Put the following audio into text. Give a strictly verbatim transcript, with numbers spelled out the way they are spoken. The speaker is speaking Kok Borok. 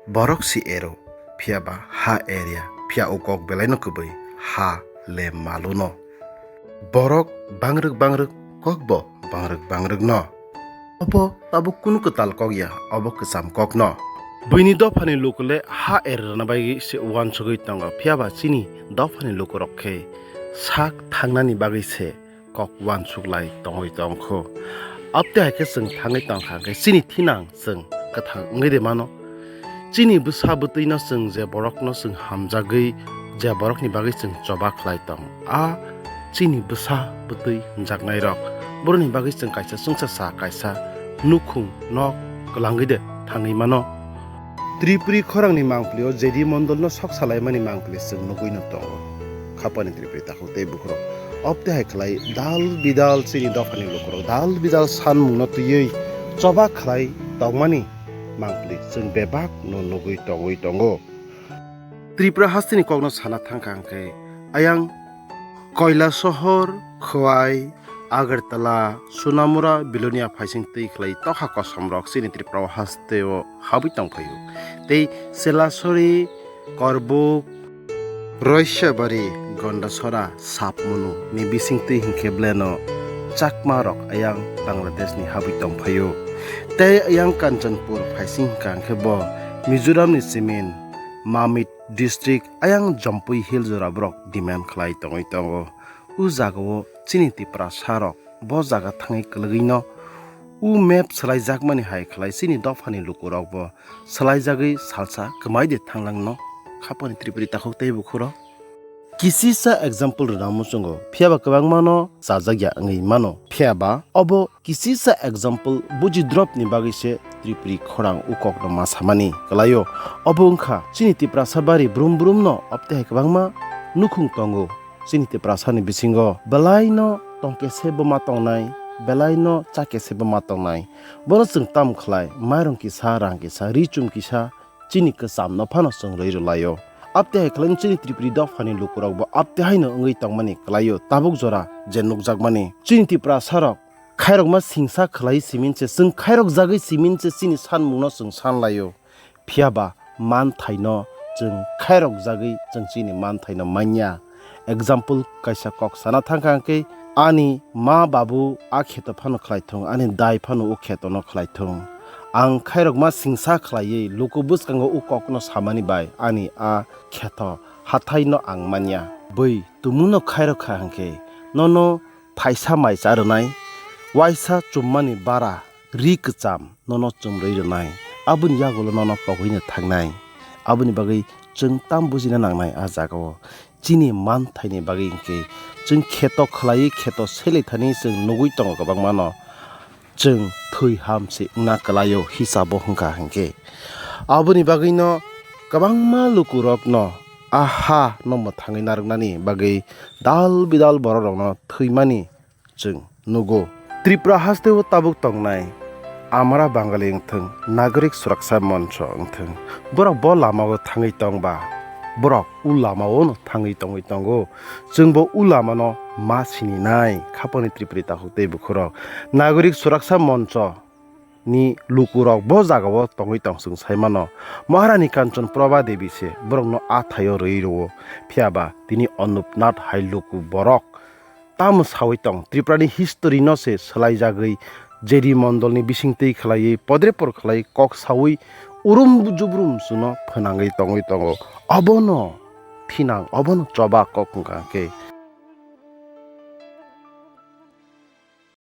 Borok si ero, phiya ba ha er ya, phiya o kok belai no kwbwi, ha le malu no. Borok bangrwk bangrwk, kok bo bangrwk bangrwk no. Obo tabuk kunu kwtal kok ya, obo kwcham kok no. Buini dophani luku le ha er rwna bagwi se uansugwi tongo, phiya ba chini dophani lukurok khe sak thangnani bagwi se kok uansuk lai tongwi tongkho. Abte hai khe chwng thangwi tongkha hwnkhe chini thinang chwng kwthang wngwi de mano. Chini bwsa bwtwi no chwng je borok no chwng hamjagwi, je borok ni bagwi chwng choba khlai tong, a chini bwsa bwtwi hwnjaknai rok, borok ni bagwi chwng kaisa chwngsa sa kaisa nukhung nok kwlangwi de thangwi mano. Tripuri khorang ni mangpili o J D Mondol no sok salaimani mangpili chwng nugwi no tongo. Khapani Tripuri takhuk tei bukhurok. Obte hai khlai dal bidal chini dophani lukurok dal bidal sanmung no twiwi choba khlai tongmani mangpili chwng bebak no nugwi tongwi tongo. Tripura hasteni kokno sana thangkha hwnkhe ayang Koilasohor, Khowai, Agartala, Sonamura, Bilonia phaising twi khlai tokha kosom rok chini Tripura o hasteo habwi tongphaio. Tei Selasori, Korbuk, Roisabari, Gondasora, Sapmunu ni bising twi hinkhe bleno Chakma rok ayang Bangladesh ni habwi tongphaio. Tei ayang Kanchanpur phaising hwnkha hwnkhe bo Mizoram ni Simin, Mamit district ayang Jampui Hill jora borok demand khlai tongwi tongo. O jagao chini Tiprasa rok bo jaga thangwi kwlwgwi no o map swlaijakmani hai khlai chini dophani lukurok bo swlaijagwi salsa kwmai de thanglangno khapani Tripuri takhuk tei bukhurok. Kisisa example rwna muchungo, phiya ba kwbangma no chajak ya wngwi mano. Phiya ba obo kisisa example buji drop ni bagwi se Tripuri khorang o kok no ma samani kwlaio. Obo wngkha chini Tiprasa bari brum brum no obte hai kwbangma nukhung tongo. Chini Tiprasa ni bisingo belai no tongkhe se bo ma tongnai, belai no chakhe se bo ma tongnai. Bono chwng tam khlai, mairung kisa, rang kisa, ri chum kisa, chini kwcham no phano chwng rwi rwlaio. Abte hai khlai chini Tripuri dophani lukurok bo abte haino wngwi tongmani kwlaio tabuk jora je nukjakmani. Chini Tiprasa rok khairokma singsa khlai simin se, chwng khairok jagwi simin se chini sanmung no chwng san laio. Phiya ba man thai no chwng khairok jagwi chwng chini man thai no manya. Example kaisa kok sana thangkha hwnkhe, ani ma babu a kheto phano khlai thung, ani dai phano o kheto no khlai thung. Ang khairokma singsa khlaiwi luku bwskango o kok no samani bai ani a kheto hathai no ang manya. Bwi tumung no khairok kha hwnkhe nono phaisa mai cha rwnai, waisa chummani bara ri kwcham nono chumrwi rwnai, aboni yagulo nono pogwi no thangnai. Aboni bagwi chwng tam bujina nangnai a jagao. Chini man thaini bagwi hwnkhe chwng kheto khlaiwi kheto selai thani chwng nugwi tongo kwbangmano. Chwng thwi ham se wngna kwlaio hisabo hwnkha hwnkhe. Aboni bagwino kwbangma lukurokno a ha no mwthangwi narwknani bagwi dal bidal bororokno thwimani chwng nugo. Tripura hasteo tabuk tongnai Amara Bangali wngthwng, Nagorik Suraksa Moncho wngthwng, borok bo lamao thangwi tongba, borok o lamao no thangwi tongwi tongo. Chwngbo o lamano ma sininai, khapani Tripuri takhuk tei bukhurok. Nagorik Suraksa Moncho ni lukurok bo jagao tongwi tong chwng sai mano. Maharani Kanchan Prabha Devi se borokno a thaio rwi rwo, phiya ba tini Anup Nath hai luku borok tamo sawi tong, Tripurani history no se swlaijagwi J D Mondolni bisingtwi khlaiwi podrepor khlaiwi kok sawi urum jubrum suno phwnangwi tongwi tongo. Obono thinang, obono choba kok wngkha khe